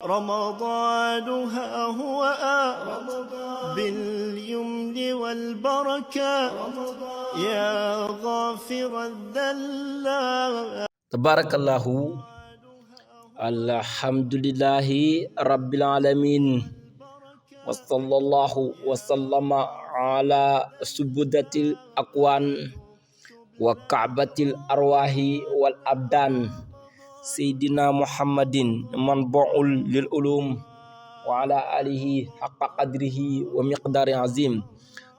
رمضان ها هو باليمن والبركة يا غافر الذلات. تبارك الله. الحمد لله رب العالمين، وصلى الله وسلم على سبدة الأكوان وكعبة الأرواح والأبدان سيدنا محمد منبع للعلوم وعلى آله حق قدره ومقدار عظيم.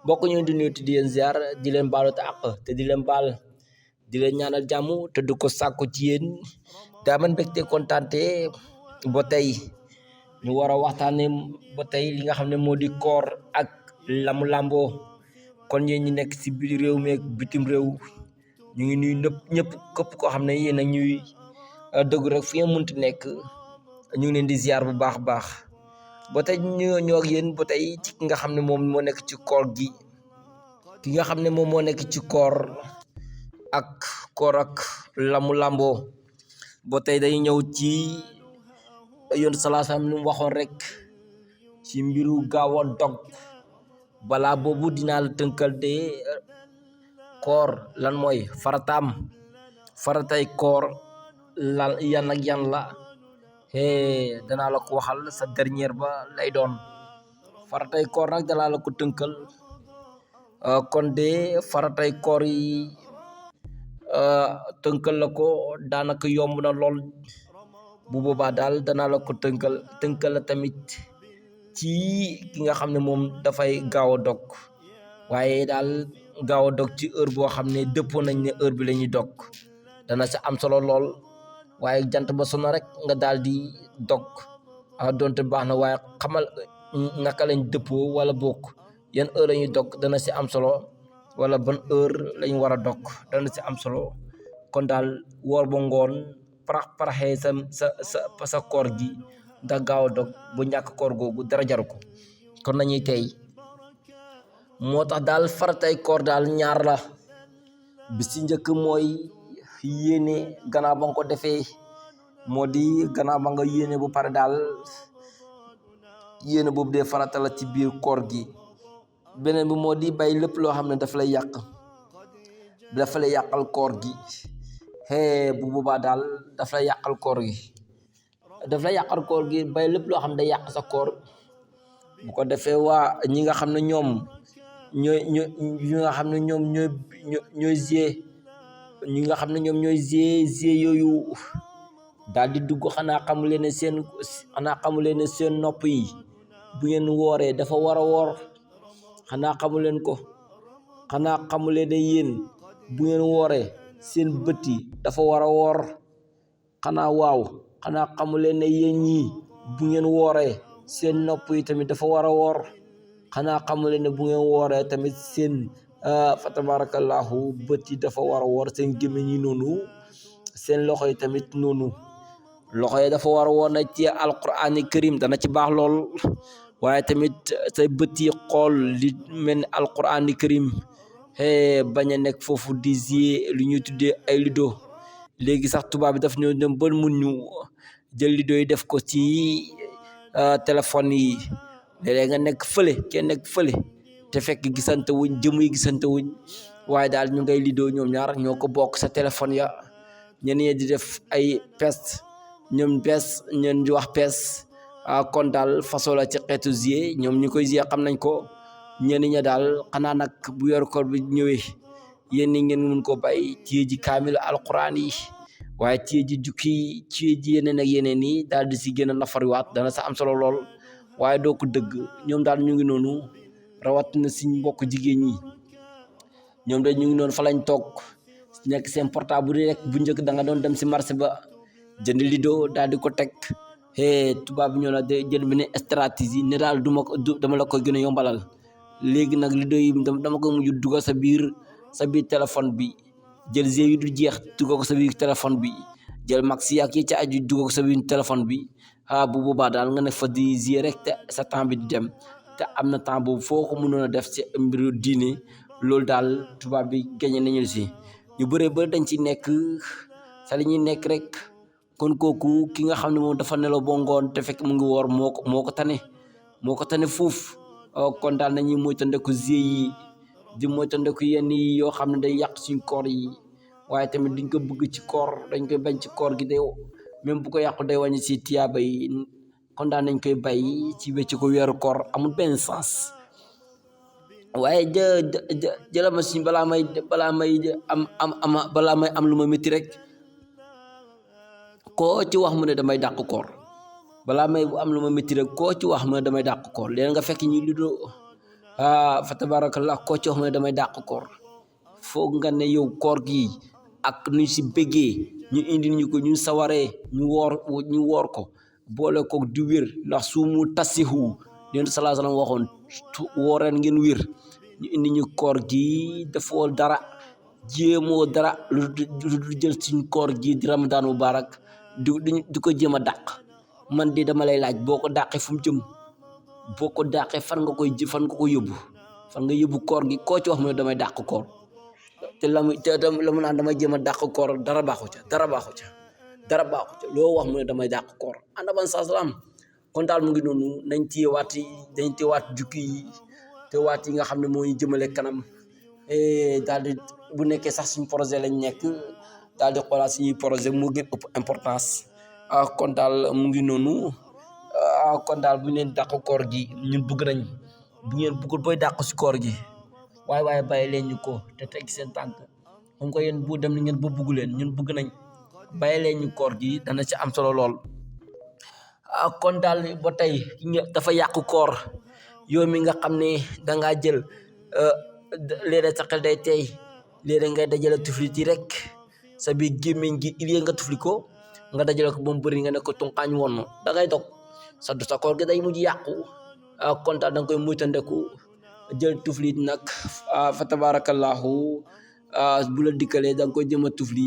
bokk ñu di nuyu di leen ziar di leen baalu àq te di leen baal di leen ñaanal jàmm te du ko sàkku ci yéen. daa man mbégte kontaante ba tey ñu war a waxtaane ba tey li nga xam ne moo di koor ak lamu làmboo. kon yéen ñi nekk ci biir réew mi ak bitim réew ñu ngi nuyu ñëpp képp koo xam ne yéen a ñuy dëgg rek fi ngeen mënti nekk ñu ngi leen di ziar bu baax baax. ba tey ñoo ak yéen ba tey ci ki nga xam ne moom moo nekk ci koor gi, ki nga xam ne moom moo nekk ci koor ak lamu làmboo. ba tey day ñëw ci yoon salaasam lu mu waxoon rek ci mbiru gaaw a dog. balaa boobu dinaa la tënkal de koor lan mooy faratay koor lan yan ak yan la. danaa la ko waxal sa dernière ba lay doon. faratay koor nag danaa la ko tënkal. kon de faratay koor yi tënkal la ko daanaka yomb na lool. bu boobaa daal danaa la ko tënkal la tamit ci ki nga xam ne moom dafay gaaw a dog, waaye daal gaaw a dog ci heure boo xam ne dëppoo nañ ne heure bi la ñuy dog dana sa am solo lool. waaye jant ba sona rek nga daal di dog donte baax na, waaye xamal naka lañ dëppoo wala bokk yan heure la ñuy dog dana si am solo, wala ban heure lañ war a dog dana si am solo. kon daal woor ba ngoon paraxee sa koor gi da gaaw a dog bu ñàkk koor googu dara jaru ko. kon nañuy tey moo tax daal faratay koor daal ñaar la. bi si njëkk mooy yéene gannaaw ba nga ko defee, moo di gannaaw ba nga yéene bu pare daal yéene boobu dee farata la ci biir koor gi. beneen bi moo di bay lépp loo xam ne dafa lay yàqal koor gi. bu boobaa daal dafa lay yàqal koor gi bay lépp loo xam ne day yàq sa koor. bu ko defee waa ñi nga xam ne ñoom ñooy gie yooyu daal di dugg. xanaa xamu leen ne seen nopp yi bu ngeen wooree dafa war a woor. xanaa xamu leen ko. xanaa xamu leen ne yéen bu ngeen wooree seen bët yi dafa war a woor. xanaa xamu leen ne yéen ñii bu ngeen wooree seen nopp yi tamit dafa war a woor. xanaa xamu leen ne bu ngeen wooree tamit seen fa tabarakallahu bët yi dafa war a woor. seen gémmiñ yi noonu, seen loxo yi tamit noonu. loxo yi dafa war a woor na ci alqur'ani karim dana ci baax lool. waaye tamit say bët yi xool li mel ni alqur'ani karim bañ a nekk foofu di lu ñuy tuddee ay lido. léegi sax tubaab bi daf ñoo dem ba mun ñu jël lido yi def ko ci téléphone yi. léeg-léeg nga nekk fële kenn nekk fële te fekk gisante wuñ, jëm yi gisante wuñ, waaye daal ñu ngay lido ñoom ñaar ñoo ko bokk sa téléphone ya. ñenn ñi di def ay pes ñoom di wax pes. kon daal façon la ci xeetu ñoom ñu koy xam nañ ko. ñenn ña daal xanaa nag bu yor koor bi ñëwee yéen ñi ngeen mun ko bàyyi ci ji kaamil alquran yi, waaye ci ji jukki ci ji yeneen ak yeneen yi daal di si gën a nafariwaat dana sa am solo lool. waaye doo ko dëgg ñoom daal ñu ngi noonu, rawatina si mbokk jigéen ñi. ñoom daal ñu ngi noonu fa lañ toog nekk seen portable rek. bu njëkk da nga doon dem si marché ba jënd lido daal di ko teg. tubaab bi ñoo la jël benn stratégie ne daal dama la koy gën a yombalal. léegi nag lido yi dama ko mujj dugal sa biir téléphone bi, jël jeux yi du jeex dugal ko sa biir téléphone bi, jël max yi ak yi ca aju dugal ko sa biir téléphone bi. bu boobaa daal nga ne fa di jeux rek te sa temps bi di dem te am na temps boobu foo ko mënoon a def ci mbiru diine. loolu daal tubaab bi gañe nañu si ñu bëree bëri dañ ci nekk sa li ñuy nekk rek kon kooku ki nga xam ne moom dafa nelaw ba ngoon te fekk mu ngi woor moo ko tane fuuf kon daal nañuy moytandiku yi di moytandiku yenn yi yoo xam ne day yàq suñ koor yi waaye tamit duñ ko bëgg ci koor dañ koy bañ ci koor gi day même bu ko yàqu day wàññi si tiyaaba yi kon daal nañ koy bay ci wécc ko weeru koor amul benn sens waaye jëla ma si balaa may am lu ma métti rek koo ci wax mu ne damay dàq koor balaa may am lu ma métti rek koo ci wax mu ne damay dàq koor léegi nga fekk ñi lu fa tabarakallah koo ci wax mu ne damay dàq koor foog nga ne yow koor gi ak nuñ si bëggee ñu indi ñu ko ñu sawaree ñu woor ko boole ko di wér ndax suumu tasihu yonent sallallahu alayhi wasallam waxoon wooreen ngeen wér ñu indi ñu koor gi defoo dara jéemoo dara lu jël suñ koor gi di ramadan mubarak di ko jéem a dàq man di dama lay laaj boo ko dàqee fu mu jëm boo ko dàqee fan nga ko yóbbu fan nga yóbbu koor gi koo ci wax mu ne damay dàq koor te la mu naan damay jéem a dàq koor dara baaxu ca loo wax mu ne damay dàq koor ànd ban salaam kon daal mu ngi noonu nañ téyewaat jukki yi te waat yi nga xam ne mooy jëmale kanam daal di bu nekkee sax suñu projet lañ nekk daal di xoolaat suñuy projet moo gën ëpp importance kon daal mu ngi noonu kon daal bu leen dàq koor gi ñun bëgg nañ bu ngeen bëggul booy dàq si koor gi waaye bàyyi leen ñu ko te teg seen tànk xam nga yéen bu dem ni ngeen ba bëgg leen ñun bëgg nañ bàyyi leen ñu koor gi dana ci am solo lool kon daal ba tey dafa yàqu koor yow mi nga xam ne dangaa jël léeg-léeg sa xel day tey léeg-léeg ngay dajale tuflit yi rek sa biir gémmiñ gi il nga tufli ko nga dajale ko ba mu bëri nga ne ko tunqaañ woon da ngay dog sa koor gi day mujj yàqu kon daal da nga koy muytandeku jël tuflit nag fa tabarakallahu bu la dikkalee da nga koy jëm a tufli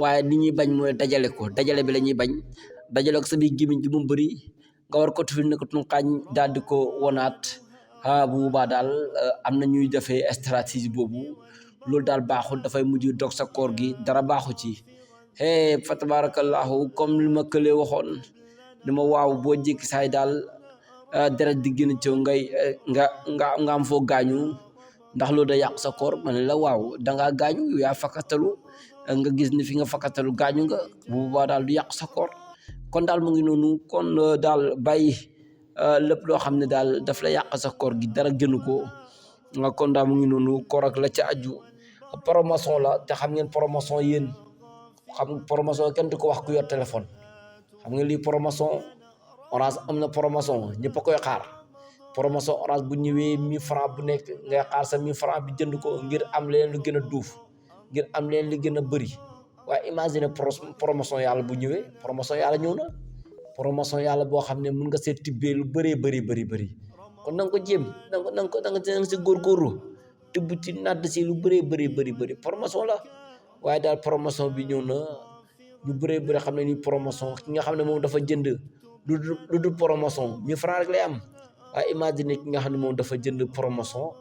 waaye li ñuy bañ mooy dajale bi la ñuy bañ dajale ko sa biir gémmiñ gi ba mu bëri nga war ko tufli ne ko tunqaañ daal di ko wonaat bu boobaa daal am na ñuy defee stratégie boobu loolu daal baaxul dafay mujj dog sa koor gi dara baaxu ci fa tabarakallahu comme li ma këlee waxoon ni ma waaw boo jékki saay daal deret di gën a cëw nga am foo gaañu ndax loolu da yàq sa koor ma ne la waaw dangaa gaañu yow yaa fakkatalu nga gis ni fi nga fakkatalu gaañu nga bu boobaa daal du yàq sa koor kon daal mu ngi noonu kon daal bàyyi lépp loo xam ne daal daf la yàq sa koor gi dara gënu ko nga kon daal mu ngi noonu koor ak la ca aju promotion la te xam ngeen promotion yéen promotion kenn du ko wax ku yor téléphone xam ngeen lii promotion Orange am na promotion ñëpp a koy xaar promotion Orange bu ñëwee 1000 francs bu nekk ngay xaar sa 1000 francs bi jënd ko ngir am leen lu gën a duuf ngir am leen li gën a bëri waaye imagine promotion yàlla bu ñëwee promotion yàlla ñëw na promotion yàlla boo xam ne mun nga seet tibbee lu bëree bëri kon na nga ko jéem da nga si góorgóorlu tibb ci nadd si lu bëree bëri promotion la waaye daal promotion bi ñëw na ñu bëri xam ne ni promotion ki nga xam ne moom dafa jënd lu dul promotion 1000 francs rek lay am waaye imagine ki nga xam ne moom dafa jënd promotion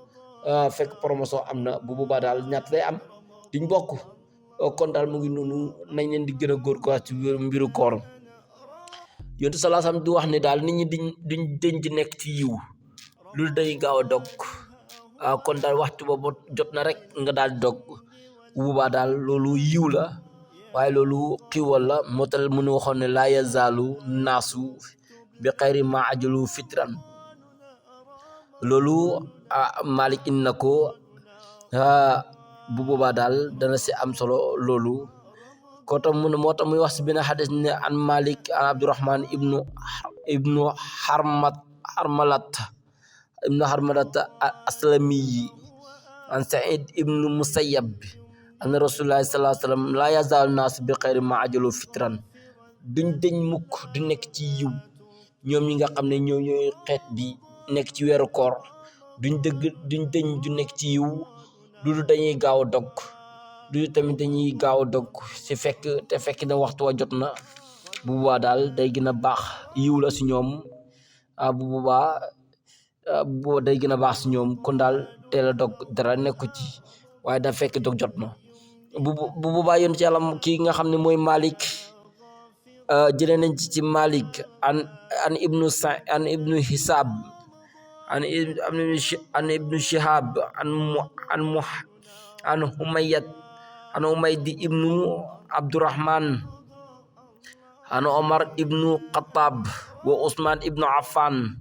fekk promotion am na bu boobaa daal ñaata lay am duñ bokk kon daal mu ngi noonu nañ leen di gën a góorgóorlu ci mbiru koor yontu salaasam di wax ne daal nit ñi duñ dëñ di nekk ci yiw loolu day gaaw a dog kon daal waxtu boobu jot na rek nga daal di dog bu boobaa daal loolu yiw la waaye loolu xiwal la moo tax mu ne waxoon ne laa yazaalu naasu bi xayri ma ajalu fitran loolu Malik indi na ko bu boobaa daal dana si am solo loolu ko tam mu ne moo tax muy wax si benn xadis ne an Malik an Abdurahman ibnu Harmalat aslamiyi an Saïd ibnu Musayyab anna Rasulullahi sallallahu alayhi wa sallam laa yazaalu naas bi xayri ma ajalu fitran duñ deñ mukk di nekk ci yiw ñoom ñi nga xam ne ñooy xeet bi nekk ci weeru koor duñ deñ du nekk ci yiw loolu dañuy gaaw a dog loolu tamit dañuy gaaw a dog si fekk na waxtu wa jot na bu boobaa daal day gën a baax yiw la si ñoom bu boobaa day gën a baax si ñoom kon daal teel a dog dara nekku ci waaye da fekk dog jot na bu boobaa yoon ci yàlla kii nga xam ne mooy Malik jëlee nañ ci Malik an ibnu Hisab an ibnu Shihab an Humaydi ibnu Abdurrahman an Omar ibnu Khattab wa Usman ibnu Affan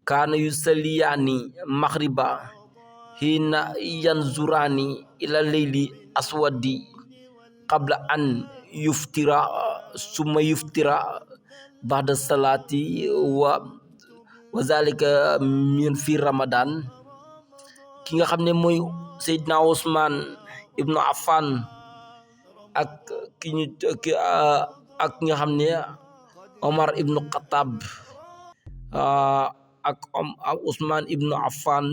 kana yusalliyani maghriba hina yanzurani ila layli aswadi qabla an yuftira summa yuftira ba'da salati wa zalika min fi Ramadan. Ki nga xam ne mooy Seydina Usman ibnu Affan ak ki nga xam ne Omar ibnu Khattab ak Usman ibnu Affan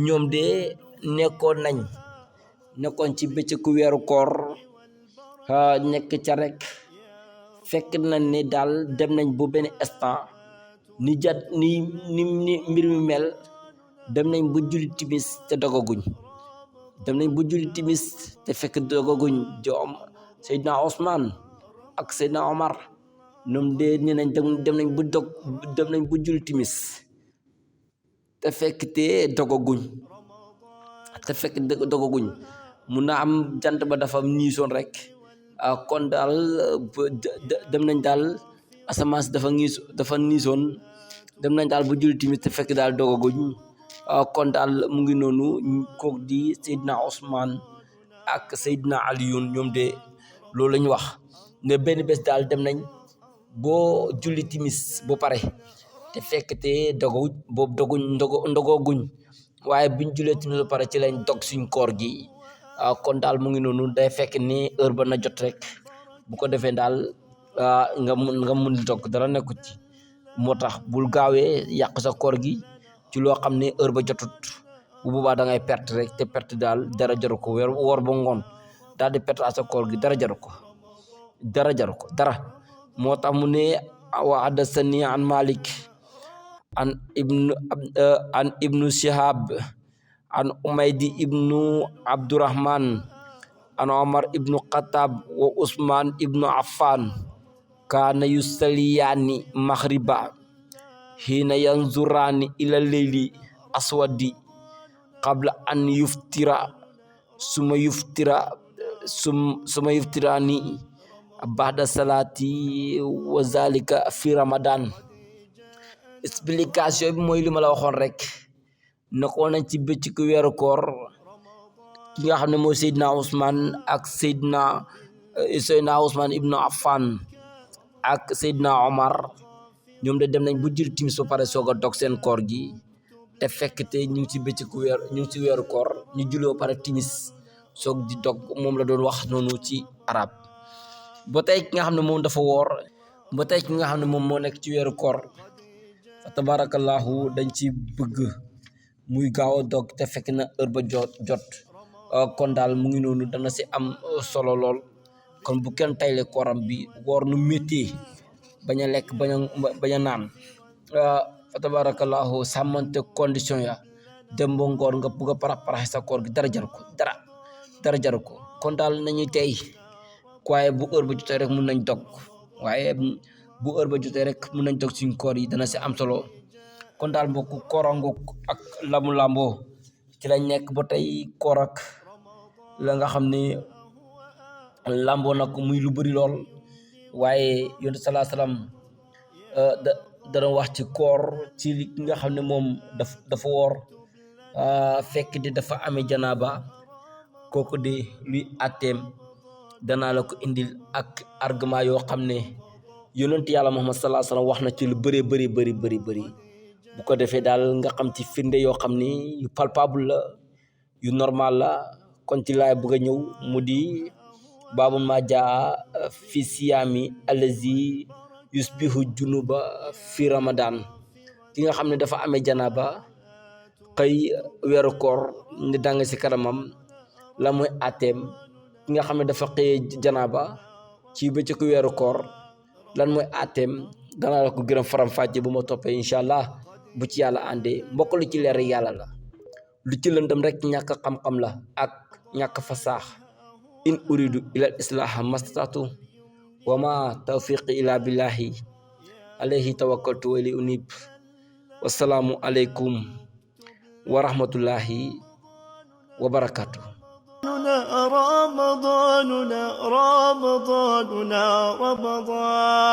ñoom de nekkoon ci bëccëgu weeru koor nekk ca rek fekk nañ ne daal dem nañ bu benn instant ni mbir mi mel dem nañ bu julli timis te dogaguñ te fekk dogaguñ Seydina Osman ak Seydina Omar ñoom de nee nañ dem nañ bu julli timis te fekk dogaguñ mun na am jant ba dafa niisoon rek kon daal dem nañ daal asamaan si dafa niisoon dem nañ daal bu julli timis te fekk daal dogaguñ kon daal mu ngi noonu kook di Seydina Ousmane ak Seydina Aliyun ñoom de loolu lañ wax ne benn bés daal dem nañ boo julli timis ba pare te fekk te ndogoguñ waaye biñ jullee timis ba pare ci lañ dog suñ koor gi kon daal mu ngi noonu day fekk ni heure ba na jot rek bu ko defee daal nga mun di dog dara nekku ci moo tax bul gaawee yàq sa koor gi ci loo xam ne heure ba jotut bu boobaa da ngay perte rek te perte daal dara jaru ko woor ba ngoon daal di perte sa koor gi dara jaru ko dara moo tax mu ne wa haddathani an Malik an ibnu Shihab an Umaydi ibnu Abdurrahman an Omar ibnu Khattab wa Usman ibnu Affan kana yusalliyani maghriba hina yanzurani ila layli aswadi qabla an yuftira summa yuftirani ba'da salati wa zalika fi Ramadan. Explication bi mooy li ma la waxoon rek nekkoon nañ ci bëccëgu weeru koor ki nga xam ne mooy Seydina Ousmane ak Seydina Ousmane ibnu Affan ak Seydina Omar ñoom de dem nañ bu jël timis ba pare soog a dog seen koor gi te fekk te ñu ngi ci weeru koor ñu juloo pare timis soog di dog moom la doon wax noonu ci arab ba tey ki nga xam ne moom dafa woor ba tey ki nga xam ne moom moo nekk ci weeru koor fa tabarakallahu dañ ci bëgg muy gaaw a dog te fekk na heure ba jot kon daal mu ngi noonu dana si am solo lool kon bu kenn tayle kooram bi woor nu métti bañ a lekk bañ a naan fa tabarakallahu sàmmante condition ya dem ba ngoor nga bugg a parax sa koor gi dara jaru ko kon daal nañuy tey waaye bu heure ba jotee rek mun nañ dog suñ koor yi dana si am solo kon daal mbokku koorango ak lamu lamboo ci lañ nekk ba tey koor ak la nga xam ne lamboo nag muy lu bëri lool waaye yonent salaa salaam dana wax ci koor ci li nga xam ne moom dafa woor fekk di dafa amee janaaba kooku de luy atteem danaa la ko indil ak argument yoo xam ne yonent yàlla Muhammad salaa salaam wax na ci lu bëri bu ko defee daal nga xam ci firnde yoo xam ni yu palpable la yu normal la kon ci laay bëgg a ñëw mu di baabu ma jaa fi siyaami allazi yusbihu junuba fi Ramadan ki nga xam ne dafa amee janaba xëy weeru koor ne danga si kanamam la mooy ateem ki nga xam ne dafa xëyee janaba ci bëccëgu weeru koor lan mooy ateem danaa la ko gërëm faram-fàcce bu ma toppee incha allah bu ci yàlla àndee mbokk lu ci leer yàlla la lu ci lëndëm rek ñàkk xam-xam la ak ñàkk fasaax in uridu ilal islaha mastatu wa ma tawfiqi illa billahi alayhi tawakkaltu wa ilayhi unib. Wassalamu alaikum wa rahmatullahi wa barakatuh. رمضاننا رمضاننا رمضان